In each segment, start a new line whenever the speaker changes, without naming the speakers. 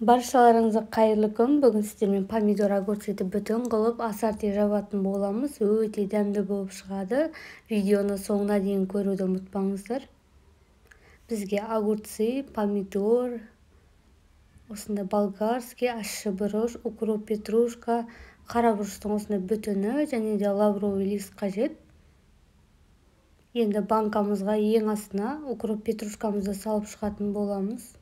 Баршаларыңызға қайырлы күн. Бүгін сіздермен помидор огурцты бүтін қылып ассорти жабатын боламыз. Өте дәмді болып шығады. Видеоны соңына дейін көруді ұмытпаңыздар. Бізге огурцы, помидор, осындай болгарский, ащы бұрыш, укроп, петрушка, қара бұрыштың осындай бүтіні және де лавровый лист қажет. Енді банкамызға ең астына укроп, петрушкамызды салып шығатын боламыз.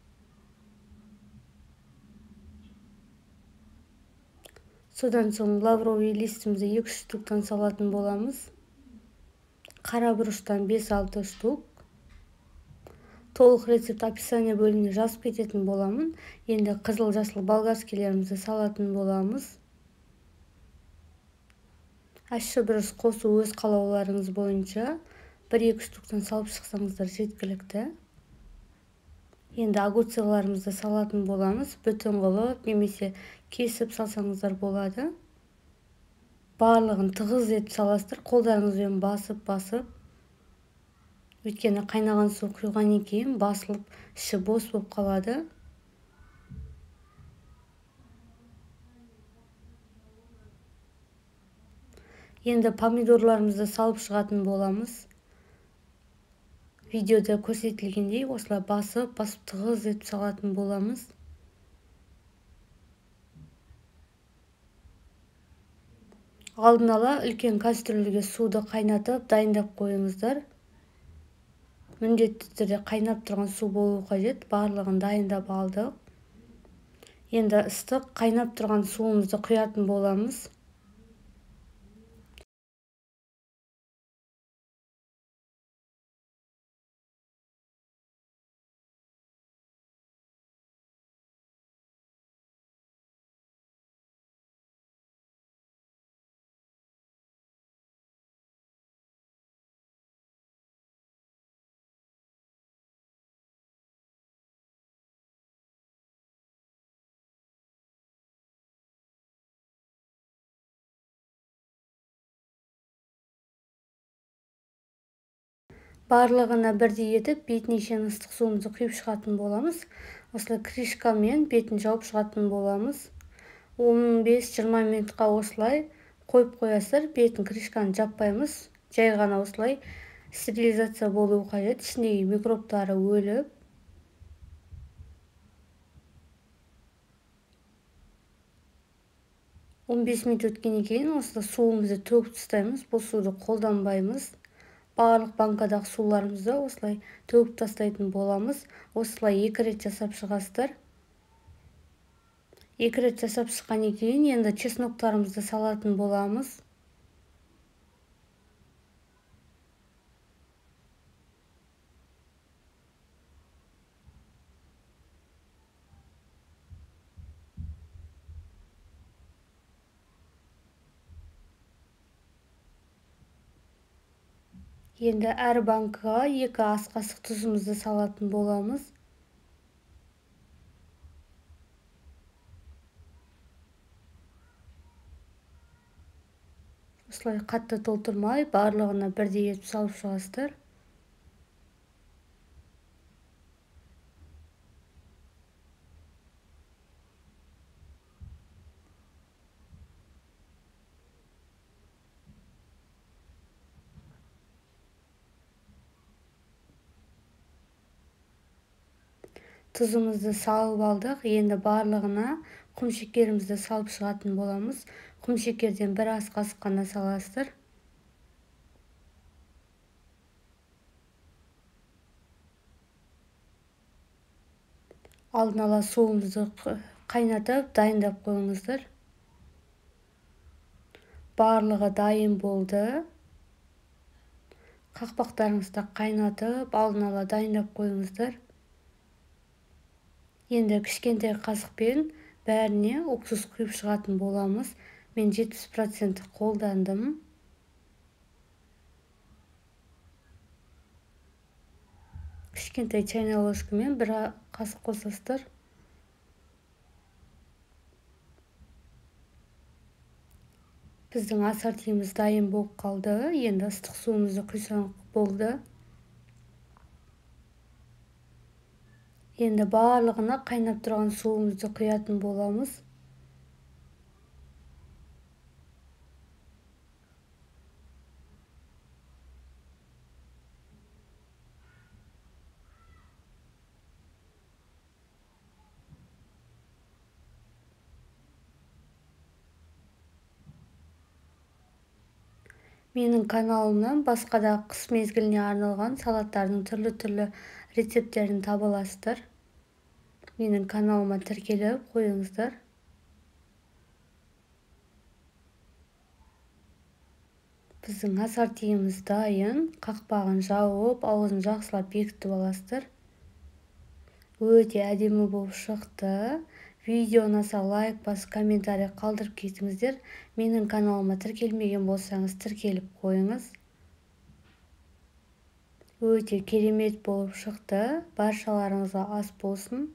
Содан соң лавровый листімізді 2-3 штуктан салатын боламыз. Қара бұрыштан 5-6 штук. Толық рецепт описание бөліміне жазып кететін боламын. Енді қызыл жасыл болгарскийлерімізді салатын боламыз. Ащы бұрыш қосу өз қалауларыңыз бойынша 1-2 штуктан салып шықсаңыздар жеткілікті. Енді огурцыларымызды салатын боламыз. Бүтін қылып немесе кесіп салсаңыздар болады. Барлығын тығыз етіп саласыздар, қолдарыңызбен басып-басып. Өйткені қайнаған су құйғаннан кейін басылып, іші бос болып қалады. Енді помидорларымызды салып шығатын боламыз. Видеода көрсетілгендей осылай басып, басып тығыз етіп салатын боламыз. Алдын ала үлкен кастрюльге суды қайнатып, дайындап қойыңыздар. Міндетті түрде қайнап тұрған су болу қажет. Барлығын дайындап алдық. Енді ыстық қайнап тұрған суымызды құятын боламыз. Барлығына бірдей етіп, бетіне шейін ыстық суымызды құйып шығатын боламыз. Осылай крышкамен бетін жауып шығатын боламыз. 15-20 минутқа осылай қойып қоясыздар. Бетін крышканы жаппаймыз. Жай ғана осылай стерилизация болуы қажет. Ішіндегі микробтары өліп. 15 минут өткеннен кейін осылай суымызды төгіп тастаймыз. Бұл суды қолданбаймыз. Барлық банкадағы суларымызды осылай төгіп тастайтын боламыз. Осылай 2 рет жасап шығасыздар. 2 рет жасап шыққаннан кейін енді чесноктарымызды салатын боламыз. Енді әр банкаға 2 ас қасық тұзымызды салатын боламыз. Осылай қатты толтырмай, барлығына бірдей етіп салып шығасыздар. Тұзымызды салып алдық. Енді барлығына құм шекерімізді салып шығатын боламыз. Құм шекерден 1 ас қасық қана саласыздар. Алдын ала суымызды қайнатып, дайындап қойыңыздар. Барлығы дайын болды. Қақпақтарыңызды қайнатып, алдын ала дайындап қойыңыздар. Енді кішкентай қасықпен бәріне уксус құйып шығатын боламыз. Мен 70% қолдандым. Кішкентай чайная ложкамен 1 қасық қосасыздар. Біздің ассортиміз дайын болып қалды. Енді ыстық суымызды құйсақ болды. Енді барлығына қайнап тұрған суымызды құятын боламыз. Менің каналымнан басқа да қыс мезгіліне арналған салаттардың түрлі-түрлі рецепттерін таба аласыздар. Менің каналыма тіркеліп қойыңыздар. Біздің ассортиіміз дайын. Қақпағын жауып, аузын жақсылап бекітіп аласыздар. Өте әдемі болып шықты. Видео ұнаса лайк басып, комментарий қалдырып кетіңіздер. Менің каналыма тіркелмеген болсаңыз, тіркеліп қойыңыз. Өте керемет болып шықты. Баршаларыңызға ас болсын.